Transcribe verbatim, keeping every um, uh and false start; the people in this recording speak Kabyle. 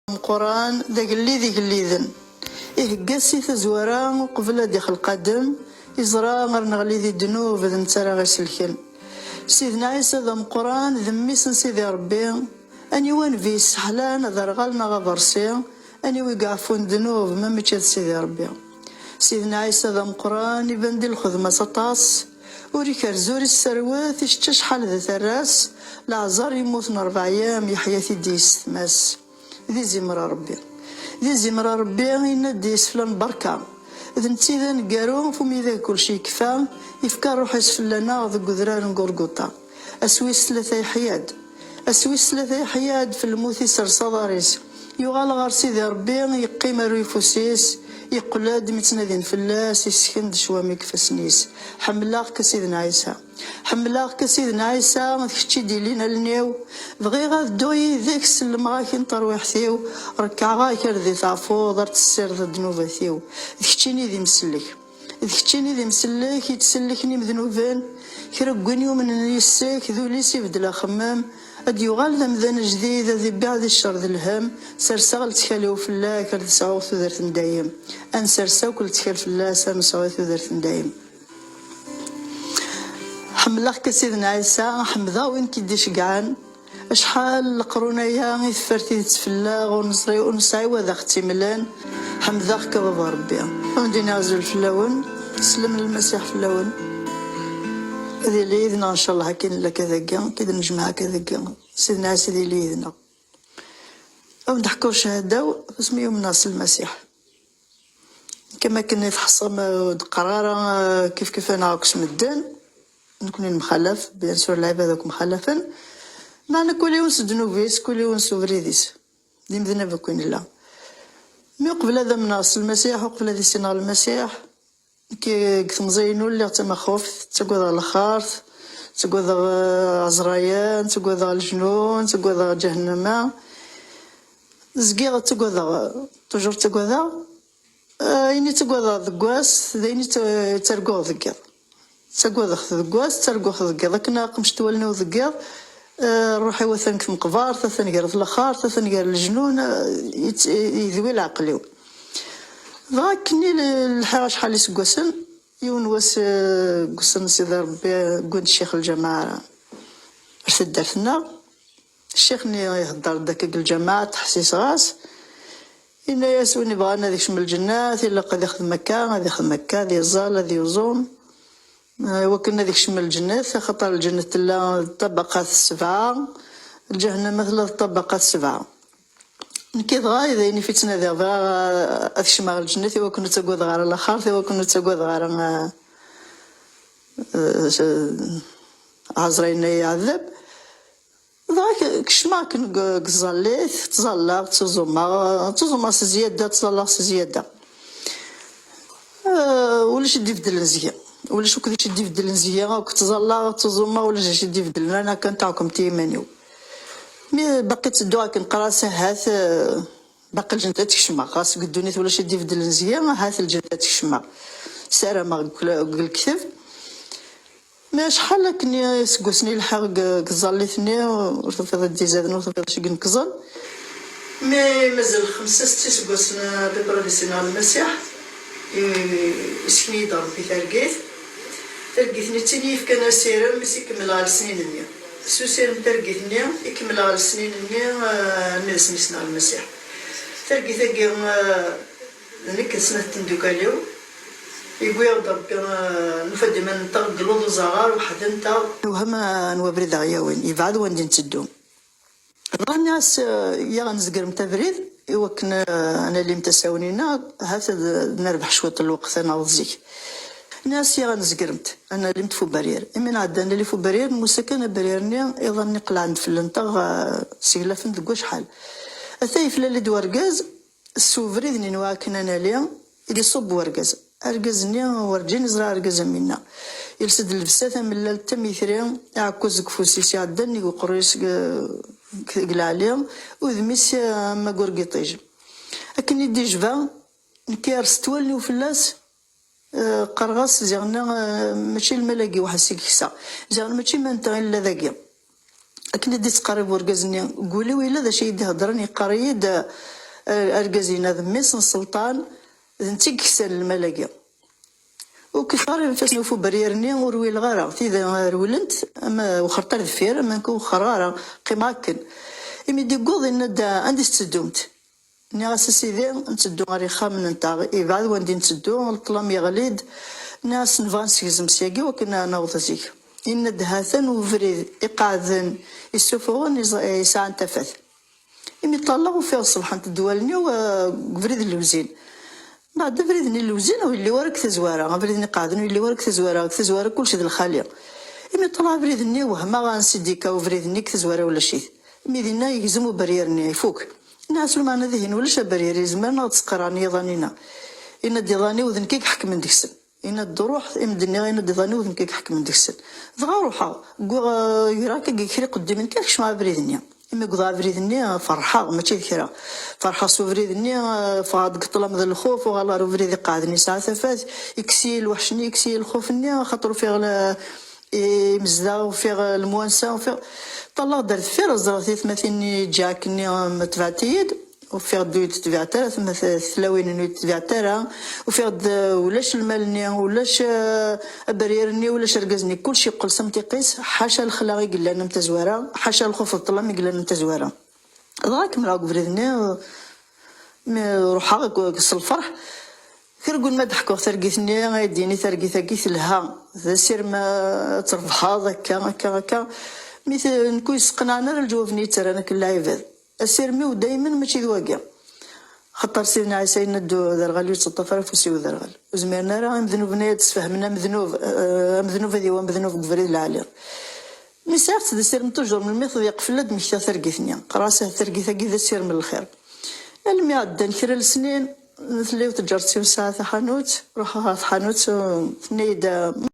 Ameqqran d agellid igelliden. Ihegga-s si tazwara uqbel ad ixelq Adem, iẓra ar neɣli di ddnub d netta ara ɣ-iselken. Sidna Ɛisa d ameqqran, d mmi-s n Sidi Ṛebbi. Aniwa nnbi yesseḥlan, aderɣal neɣ aḍersi? Aniwa i iɛeffun ddnub ma mačči d Sidi Ṛebbi? Sidna Ɛisa d ameqqran, iban di lxedma-s aṭas. Ur ikerz, ur isserwet, icečč acḥal d tarras. Laɛẓer yemmuten ṛebɛa yyam, yeḥya-t-id yessetma-s. D izimer a Ṛebbi. D izimer a Ṛebbi, yenna-d iseflan berka. D netta i d aneggaru, f umidag kullec yekfa, yefka ṛṛuḥ-is fell-aneɣ deg udrar n Gurguṭa. Ass wis tlata yeḥya-d. Ass wis tlata yeḥya-d, f lmut isers aḍar-is. Yuɣal ɣer Sidi Ṛebbi, yeqqim ar uyeffus-is, yeqqel-d mi ttnadin fell-as, yessken-d ccwami deg ifassen-is. Ḥemmleɣ-k a Sidna Ɛisa. Ḥemmleɣ-k a Sidna Ɛisa, d kečč i d-ilin allen-iw. Bɣiɣ ad dduɣ yid-k, sellmeɣ-ak-in tarwiḥt-iw. Rekɛeɣ-ak ar d-i teɛfuḍ, ar tessirdeḍ ddnubat-iw. D keččini d imsellek. D keččini d imsellek, i d-sellken imednuben. Kra n win yumnen yis-k, d ul-is ibeddel axemmem. Ad d-yuɣal d amdan ajdid, ad ibbiɛ di ccer d lhem. Serseɣ lettkal-iw fell-ak, ar d-sɛuɣ tudert n dayem. Ad nsers akk lettkal fell-as, ar nesɛu tudert n dayem. Ḥemmleɣ-k a Sidna Ɛisa, ḥemmdeɣ win k-id-iceggɛen. Acḥal n leqrun aya i teffer tidet fell-aɣ, ur neẓri, ur nesɛi wa d aɣ-tt-imlen. Ḥemmdeɣ-k a Baba Ṛebbi. Ad wen-d-iniɣ azul fell-awen, slem n Lmasiḥ fell-awen. Ad yili yid-neɣ ncallah akken nella akka dagi, akken d-nejmeɛ akka dagi. Sidna Ɛisa ad yili yid-neɣ. Ad wen-d-ḥkuɣ cchada-w, asmi umneɣ s Lmasiḥ. Nekk am akken i teḥṣam, eh, ur d-qqar ara, eh, kif kif aneɣ akk s medden. Nekni nemxalaf, bien sûr, lɛibad akk mxalafen. Meɛna kul yiwen s ddnub-is, kul yiwen s ubrid-is. D imednab akk i nella. Mi uqbel ad amneɣ s Lmasiḥ, uqbel ad issineɣ Lmasiḥ, nekk deg temẓi-inu lliɣ d tamaxuft, ttagadeɣ lxart, ttagadeɣ, eh, ɛezrayen, ttagadeɣ lejnun, ttagadeɣ ǧahennama. Zgiɣ ttagadeɣ, toujours ttagadeɣ. Eh, ayen i ttagadeɣ deg wass, d ayen i tt-, ttarguɣ deg yiḍ. Ttagadeɣ-t deg wass, ttarguɣ-t deg yiḍ. Akken aqemc n wallen-iw deg yiḍ, eh, ṛṛuḥ-iw atan deg tmeqbert, atan gar lxart, atan gar lejnun, eh, yett-, yedwi leɛqel-iw. Dɣa akken i l-, lḥiɣ acḥal iseggasen, yiwen wass, eh, deg wass n Sidi Ṛebbi, wwin-d ccix lǧameɛ ar taddart-nneɣ. Ccix-nni ihedder-d akka deg lǧameɛ, ttḥessiseɣ-as. Yenna-yas, win ibɣan ad ikcem lǧennet, ilaq ad ixdem akka, ad ixdem akka, ad iẓẓal, ad yuẓum. Eh, iwakken ad ikcem lǧennet, axaṭer lǧennet tella d ṭṭabaqat sebɛa, lǧahennama tella d ṭṭabaqat sebɛa. Nekki dɣa, d ayen i ttnadiɣ, bɣiɣ, eh, ad kecmeɣ lǧennet, iwakken ur ttagadeɣ ara laxert, iwakken ur ttagadeɣ ara, eh, eh, s-, ɛezrayen ay iɛeddab. Dɣa k-, kecmeɣ akken deg, deg tẓallit, ttẓallaɣ, ttuẓumeɣ, ttuẓumeɣ s zzyada, ttẓallaɣ s zzyada. Eh, ulac i d-ibeddlen zgi. Ulac akk d acu i d-ibeddlen zgi, akk ttẓallaɣ, ttuẓumeɣ, ulac d acu i d-ibeddlen, ana kan taɛkemt i yiman-iw. Mi baqi ttedduɣ akken qqareɣ-as ahat, eh, baqi lǧennet ad tt-kecmeɣ, ɣas deg ddunit ulac i d-ibeddlen zgi, ahat lǧennet ad tt-kecmeɣ. Ssarameɣ deg, deg lekdeb. Mi acḥal akken iseggasen i lḥiɣ deg, deg tẓallit-nni, ur tufiḍ ad d-izaden, ur tufiḍ acu i inekkẓen. Mi mazal xemsa, setta iseggasen, à peu près, ad issineɣ Lmasiḥ, i, isken-iyi-d Ṛebbi targit. Targit-nni d tin i yi-yefkan asirem, i s-ikemmel ɣer lesnin-nni. S usirem n targit-nni i kemmleɣ lesnin-nni, eh, armi d asmi ssneɣ Lmasiḥ. Targit-agi, eh, d nekk d snat tmeddukal-iw, yewwi-yaɣ-d Rebbi, eh, nufa-d iman-nteɣ deg luḍ uzaɣar weḥd-nteɣ. Newhem, eh, anwa abrid aɣ-yawin, yebɛed wanda i netteddu. Dɣa nniɣ-as, eh, ya ɣ-nezgremt abrid, i wakken, eh, ad nalimt asawen-ina, ahat ad, ad nerbeḥ cwiṭ n lweqt, ad naweḍ zik. Nniɣ-as, ya ɣ-nezgremt, ad nalimt f ubarrier. Imi nɛedda ad nali f ubarrier, nmusa kan abarrier-nni, iḍan-nni qelɛen-d fell-nteɣ, eh, seglafen deg wacḥal. Ata yeflali-d wergaz, s ubrid-nni n wakken ad nali, i d-iṣubb wergaz. Argaz-nni werǧin iẓra argaz am winna. Yelsa-d llebsa tamellalt am itri, aɛekkaz deg ufus-is iɛedda nnig uqerruy-is deg, deg leɛli, udem-is am aggur n yiṭij. Akken i d-ijba, nekk yerset wallen-iw fell-as, eh, qqareɣ-as, ziɣen, eh, mačči lmal-agi weḥd-s i yeksa. Ziɣen mačči iman-nteɣ i nella dagi. Akken i d-ittqerrib urgaz-nni, deg wul-iw yella d acu i yi-d-iheddren, yeqqar-iyi-d, eh, argaz-inna d mmi-s n sselṭan, d netta i yeksan lmal-agi. Ur k-iqqar ifassen ɣef uberrir-nni, ur wileɣ ara. Tid rewlent, ama wexxert ar deffir, ama nekk ur wexxreɣ ara, qqimeɣ akken. Imi d-yewweḍ, yenna-d, "Anda i tetteddumt?" Nniɣ-as, "A sidi, netteddu ɣer yixxamen-nteɣ, yebɛed wanda i netteddu, ṭṭlam yeɣli-d." Nniɣ-as, "Nebɣa ad nsegzem syagi wakken ad naweḍ zik." Yenna-d, "Ha-t-an ubrid iqeɛden, issufuɣen, iẓ-, yesɛan tafat." Imi ṭṭalleɣ, ufiɣ ṣebḥent-d wallen-iw, eh, deg ubrid n lewzin. Mbeɛd, abrid-nni n lewzin ur yelli ara deg tazwara, abrid-nni iqeɛden ur yelli ara deg tazwara, deg tazwara kullec d lxali. Imi ṭṭalleɣ abrid-nni, wehmeɣ ansi d-yekka ubrid-nni, deg tazwara ulac-it. Mi dinna yegzem uberrir-nni, ifuk. Nniɣ-as, "Lameɛna dihin ulac aberrir, izemren ad ɣ-d-sqirren yiḍan-inna." Yenna-d, "Iḍan-iw d nekk i iḥekmen deg-sen." Yenna-d, "Ruḥ, i m-d-nniɣ, yenna-d, iḍan-iw d nekk i iḥekmen deg-sen." Dɣa ruḥeɣ, wwiɣ, eh, greɣ akka kra iqeddimen kan, kecmeɣ abrid-nni. Imi wwḍeɣ abrid-nni, eh, ferḥeɣ, mačči d kra. Ferḥeɣ s ubrid-nni, eh, ffɣeɣ-d deg ṭṭlam d lxuf, uɣaleɣ ɣer ubrid iqeɛden yesɛa tafat, yekkes-iyi lweḥc-nni, yekkes-iyi lxuf-nni, axaṭer ufiɣ le-, imezdaɣ, ufiɣ lemwansa, ufiɣ. Ṭṭalleɣ-d ar deffir, ẓriɣ tiyetmatin-nni Jack-nni, eh, tebɛent-iyi-d. Ufiɣ-d ur yi-d-tebɛent ara, tma-, tlawin-nni ur yi-d-tebɛent ara. Ufiɣ-d, eh, ulac lmal-nni, ulac, eh, aberrir-nni, ulac argaz-nni, kullec yeqqel s amtiq-is, ḥaca lexla i yellan am tazwara, ḥaca lxuf d ṭṭlam i yellan am tazwara. Dɣa kemmleɣ deg ubrid-nni, eh, mi ruḥeɣ deg, deg, s lferḥ. Kra n win ma d-ḥkuɣ targit-nni, ay d-yini targit-agi telha, d asirem, eh, ad trebḥeḍ, akka, akka, akka. Mi t-, nekk ur yi-sseqnaɛen ara leǧwab-nni yettarran akken lɛibad. Asirem-iw daymen mačči d wagi. Xaṭer Sidna Ɛisa yenna-d, "Aderɣal ur yettaṭṭaf ara afus-iw aderɣal." Ur zmiren ara imednuben ad d-sfehmen amednub, eh, amednub ad yawi amednub deg ubrid lɛali. Mi sɛiɣ-tt d asirem toujours, melmi tḍiq fell-i ad d-mmektiɣ targit-nni. Qqareɣ-as, "Ah, targit-agi d asirem n lxir." Almi ɛeddan kra n lesnin, tella yiwet n tǧaret-iw tesɛa taḥanut, ruḥeɣ ɣer tḥanut, eh, tenna-yi-d, eh,